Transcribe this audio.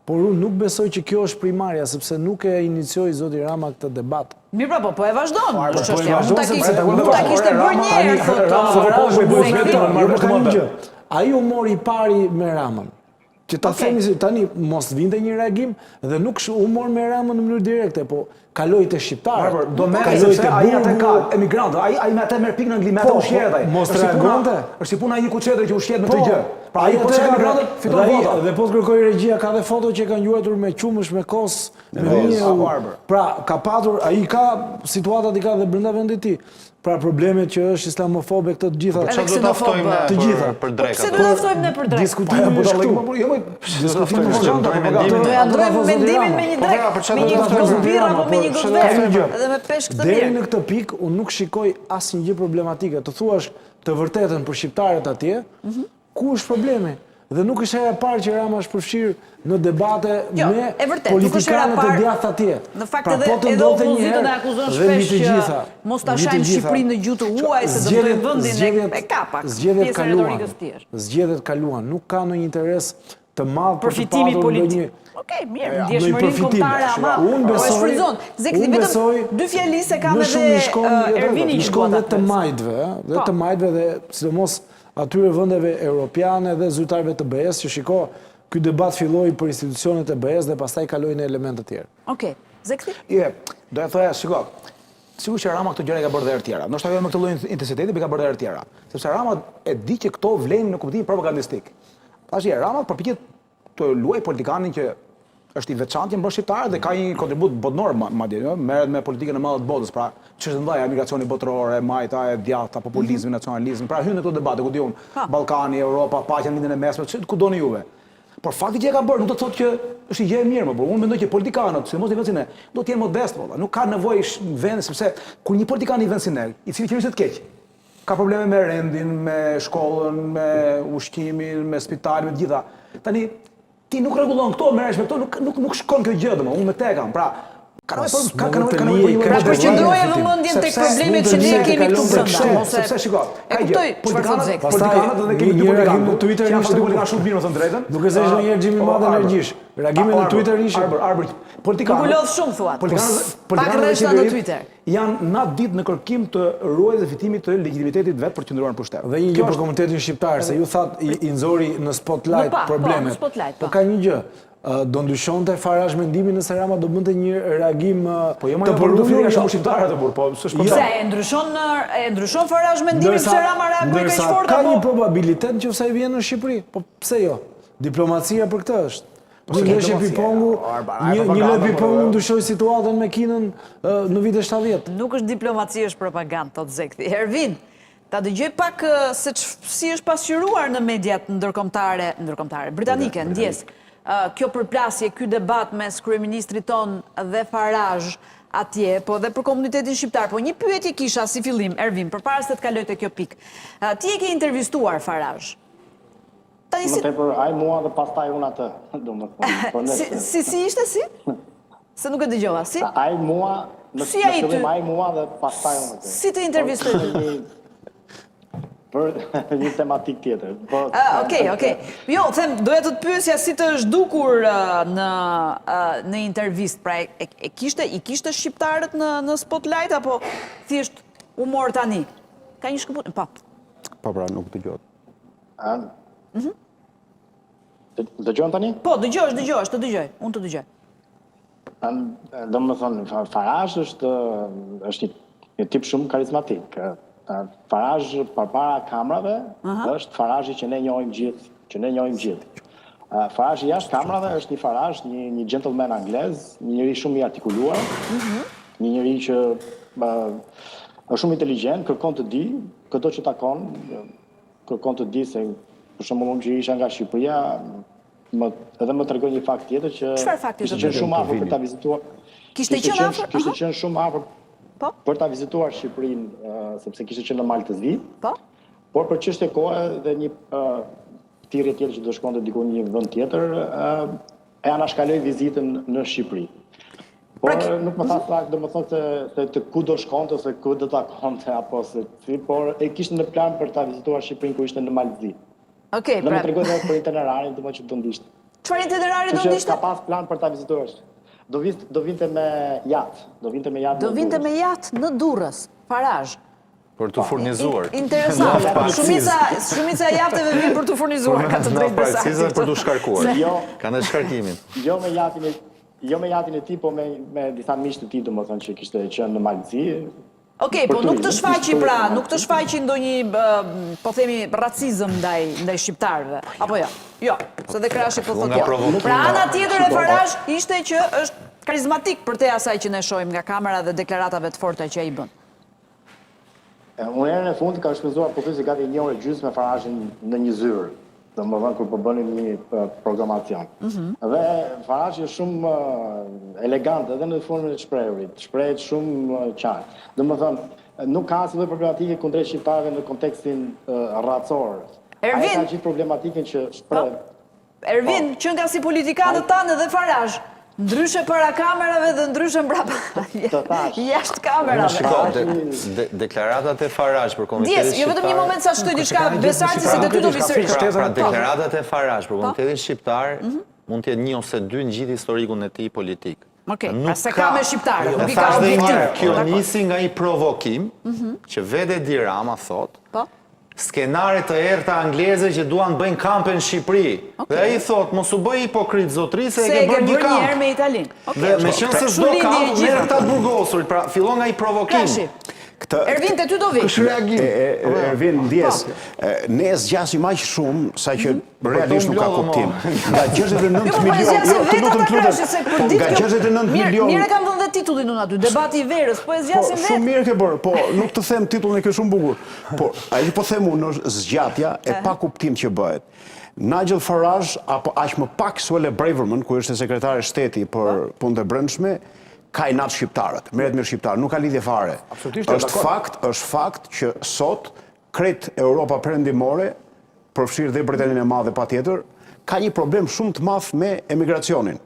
Por unë nuk besoj që kjo është primarja, sepse nuk e inicioi zoti Rama këtë debat. Mirë pra, po, po e vazhdon, po është e çështja. vazhdon Mund ta se kishte, pse mund ta kishte bërë një herë, thotë Rama po Zekthi. vetëm, jo, po ka një gjë. Ai u mor i pari me Ramën. Që ta themi se tani mos vinte një reagim dhe nuk u mor me Ramën në mënyrë direkte, po kaloi te shqiptarët. Do merr kaloi sepse te ai atë ka burgu. emigrant, ai ai me atë merr pikë në Angli, me atë Po, ushqehet ai. po, mos Është si puna- reagonte. Është si puna e një kuçedre që ushqehet me Po, këtë gjë. Pra ai po atë çon ka- emigrantët, fiton dhe ai- vota. Dhe po të kërkoj regjia ka dhe foto që e kanë gjuajtur me qumësh, me kos, me vezë, miell. apo arbër. Pra, ka patur, ai ka situatat i ka dhe brenda vendit të tij. Pra problemet që është islamofobe këto të gjitha. Edhe Çfarë do ta ftojmë ne Të gjitha. për, për drekë? Pse do ta ftojmë ne për drekë? Diskutimi është budallëk, këtu. po, jo, mo, Diskutimi është ftojmë, këtu. ndrojmë mendimin. Do ja Ato ta ndrojmë thotë zoti mendimin Rama. me një Po, drekë, pra, për çfarë me do një ta ftojmë gotë zoti birra Rama, apo me por një gotë ka një verë, gjë. edhe me peshk të Deri mirë. në këtë pikë unë nuk shikoj asnjë gjë problematike. Të thuash të vërtetën për shqiptarët atje, Mhm. ku është problemi? Dhe nuk është hera e parë që Rama është përfshirë në debate Jo, me e vërtet, nuk është hera politikanët e parë. djathtë atje. Në fakt Pra, edhe po të edhe ndodhte një opozitën herë, e akuzon dhe mbi shpesh të që gjitha, mos ta mbi të shajmë gjitha, Shqipërinë në gjuhë të huaj se dëmtojnë zgjedhjet- vendin e, zgjedhjet- e ka pak. Zgjedhjet Pjesë e kaluan. retorikës tij është. Zgjedhjet kaluan, nuk ka ndonjë interes të madh për të Përfitimi patur politik. ndonjë Okej, mirë, ndonjë ndjeshmërinë përfitim. kombëtare ama Unë po e besoj, shfrytëzon. Zekthi unë vetëm besoj, dy fjali se kam më edhe shumë i shkon, eh, Ervini i që shkon dua dhe ta të pyes. majtëve, ë, dhe Po. të majtëve dhe sidomos atyre vendeve europiane dhe zyrtarëve të BE-s që shiko, ky debat filloi për institucionet e BE-s dhe pastaj kaloi në elemente të tjerë. Okej. Zekthi? Je, do e thoja, shiko, sigurisht që Rama këto gjëra i ka bërë dhe herë tjera. Ndoshta jo me këtë lloj intensiteti, por i ka bërë dhe herë tjera. Sepse Rama e di që këto vlejnë në kuptimin propagandistik. Tash Rama përpiqet të luaj politikanin që është i veçantë që mbron shqiptarët dhe ka një kontribut botëror madje, jo, merret me politikën e madhe të botës, pra çështjet e mëdha, emigracioni botëror, e majta, e djathta, populizmi, nacionalizmi, pra hyn në këto debate, ku di unë, Ballkani, Europa, paqja në Lindjen e Mesme, ç'e ku doni juve. Por fakti që e ka bërë nuk do të thotë që është një gjë e mirë, më burr. Unë mendoj që politikanët, sidomos në vend si ne, do të jenë modest, valla. Nuk ka nevojë vend sepse kur një politikan i vend si ne, i cili qeveriset keq, ka probleme me rendin, me shkollën, me ushqimin, me spitalin, me të gjitha. Tani ti nuk rregullon këto, merresh me këto, nuk nuk nuk shkon kjo gjë domethënë, unë me të e kam. Pra, ka nevojë për ka ka nevojë ka nevojë për një Pra përqendroje vëmendjen tek problemet që ne kemi këtu brenda, mos e sepse shiko, e kuptoj çfarë thotë Zekthi. Politikanët dhe kemi dy politikanë në Twitter janë dy politikanë shumë të mirë, me thënë drejtën. Nuk e zësh ndonjëherë Xhimi Madh energjish. Reagime në Twitter ishin. Arbër, Arbër, politikanët. Nuk u lodh shumë thua. Politikanët, Pak rreshta në Twitter. Janë natë ditë në kërkim të ruajtjes dhe fitimit të legitimitetit vet për të qëndruar në pushtet. Dhe një gjë për komunitetin shqiptar, se ju thatë i, i nxori në spotlight po, problemet. Po, në spotlight, po. Po ka një gjë, do ndryshonte Farage mendimin nëse Rama do bënte një reagim po, jo, të jo, përulur jo, shumë shqiptarë atë burr, po s'është problem. Pse e ndryshon e ndryshon Farage mendimin pse Rama reagoi kaq fort apo? Ka një probabilitet nëse ai vjen në Shqipëri, po pse jo? Diplomacia për këtë është. Po një ndeshje pingpongu, një një lojë pingpongu ndryshoi situatën me Kinën në vitet 70. Nuk është diplomaci, është propagandë, thotë Zekthi. Ervin, ta dëgjoj pak se si është pasqyruar në mediat ndërkombëtare, ndërkombëtare, britanike, ndjesë. Kjo përplasje, ky debat mes kryeministrit tonë dhe Farage atje, po dhe për komunitetin shqiptar. Po një pyetje kisha si fillim, Ervin, përpara se të kaloj te kjo pikë. Ti e ke intervistuar Farage. Tani si... Më tepër ai mua dhe pastaj unë atë, domethënë. Po si, si, si ishte si? Se nuk e dëgjova, si? Ai mua, në, si ai ty? Ai mua dhe pastaj unë atë. Si të intervistoi? Për një tematikë tjetër. Po, ah, okej, okej. Jo, them, doja të të pyesja si të është dukur në në intervistë, pra e, e kishte i kishte shqiptarët në në spotlight apo thjesht u mor tani? Ka një shkëputje, po. Po pra, nuk dëgjohet. A? Mhm. Dëgjon tani? Po, dëgjohesh, dëgjohesh, të dëgjoj. Unë të dëgjoj. Domethënë, Farage është, është një, një tip shumë karizmatik. Farage përpara kamerave uh -huh. është Farage që ne njohim gjithë, që ne njohim gjithë. Farage jashtë kamerave është një Farage, një, një gentleman anglez, një njeri shumë i artikuluar, uh mhm. -huh. një njeri që është shumë inteligjent, kërkon të di, këdo që takon, kërkon të di se për shembull unë që isha nga Shqipëria, më edhe më tregoi një fakt tjetër që Çfarë fakti kishte qenë shumë afër për ta vizituar. Kishte qenë afër? Kishte qenë shumë afër. Po. Për ta vizituar Shqipërinë, sepse kishte qenë në Mal të Zi. Po. Por për çështje kohe dhe një thirrje tjetër që do shkonte diku në një vend tjetër, e anashkaloi vizitën në Shqipëri. Por pra, nuk më tha saktë, domethënë se, se të ku do shkonte ose ku do takonte apo se si, por e kishte në plan për ta vizituar Shqipërinë kur ishte në Mal të Zi. Okej, pra. Dhe më tregoi edhe për itinerarin, domethënë që do ndiqte. Çfarë itinerari do ndiqte? Ka pas plan për ta vizituar. Do vinte, do vinte me jat, do vinte me jat Do vinte me jat në Durrës, Farage. Për t'u furnizuar. Interesant. Shumica, shumica e jahteve vijnë për t'u furnizuar, ka të drejtë Besarti. Për t'u shkarkuar. Jo. Kanë shkarkimin. Jo me jatin e jo me jatin e tij, po me me disa miq të tij, domethënë që kishte qenë në Mal të Zi. Okej, po nuk të shfaqi pra, nuk të shfaqi ndonjë, po themi, racizëm ndaj ndaj shqiptarëve, apo jo? Jo, se dhe Krashi po thotë jo. Pra ana tjetër e Farage ishte që është karizmatik përtej asaj që ne shohim nga kamera dhe deklaratave të forta që ai bën. Unë herën e fundit kam shpenzuar pothuajse gati një orë e gjysmë me Farage-in në një zyrë, domethënë kur po bënim një programacion. Mhm. Dhe Farage është shumë elegant edhe në formën e të shprehurit, shprehet shumë qartë. Domethënë, nuk ka asnjë lloj problematike kundrejt shqiptarëve në kontekstin racor. Ervin, Ai ka gjithë problematikën që shpreh. Po. Ervin, po. që nga si politikanët po. tanë dhe Farage, ndryshe para kamerave dhe ndryshe mbrapa jashtë kamerave. Shiko, deklaratat e Farage për komunitetin shqiptar... Jo vetëm një moment sa shtoj diçka, Besarti se te ty do vij sërish. Pra, pra, po. deklaratat e Farage për po. komunitetin shqiptar mhm. mund të jetë një ose dy në gjithë historikun e tij politik. Okej, pra s'e ka me shqiptarët, nuk i ka objektiv. Kjo nisi nga një provokim mhm. që vetë Edi Rama thotë, po. skenare të errëta angleze që duan të bëjnë kampe në Shqipëri. Dhe ai thotë, mos u bëj hipokrit zotëri se e ke bërë një kamp. Se e ke bërë një herë me Italinë. Dhe meqenëse s'do kamp, merr këta të burgosurit. Pra, fillon nga një provokim. Këtë, Ervin, te ty do vij. Kush reagim? Ervin, ndjesë. Po. Ne e zgjasim aq shumë, sa që mhm. Realisht nuk ka kuptim. Nga 69 jo, po, milion, jo, të lutem, të lutem. Po, nga 69 milion. Mirë e kam dhënë dhe titullin unë aty, debati i verës, po e zgjasim po, vetë. Shumë mirë ke bërë, po nuk të them titullin e ke shumë bukur. Po, ajo që po them unë është zgjatja e pakuptimtë që bëhet. Nigel Farage apo aq më pak Suella Braverman, kur ishte sekretare shteti për po. punët e brendshme, ka inat shqiptarët, merret me shqiptarët, nuk ka lidhje fare. Është fakt, është fakt që sot krejt Europa Perëndimore përfshirë dhe Britaninë e Madhe patjetër, ka një problem shumë të madh me emigracionin.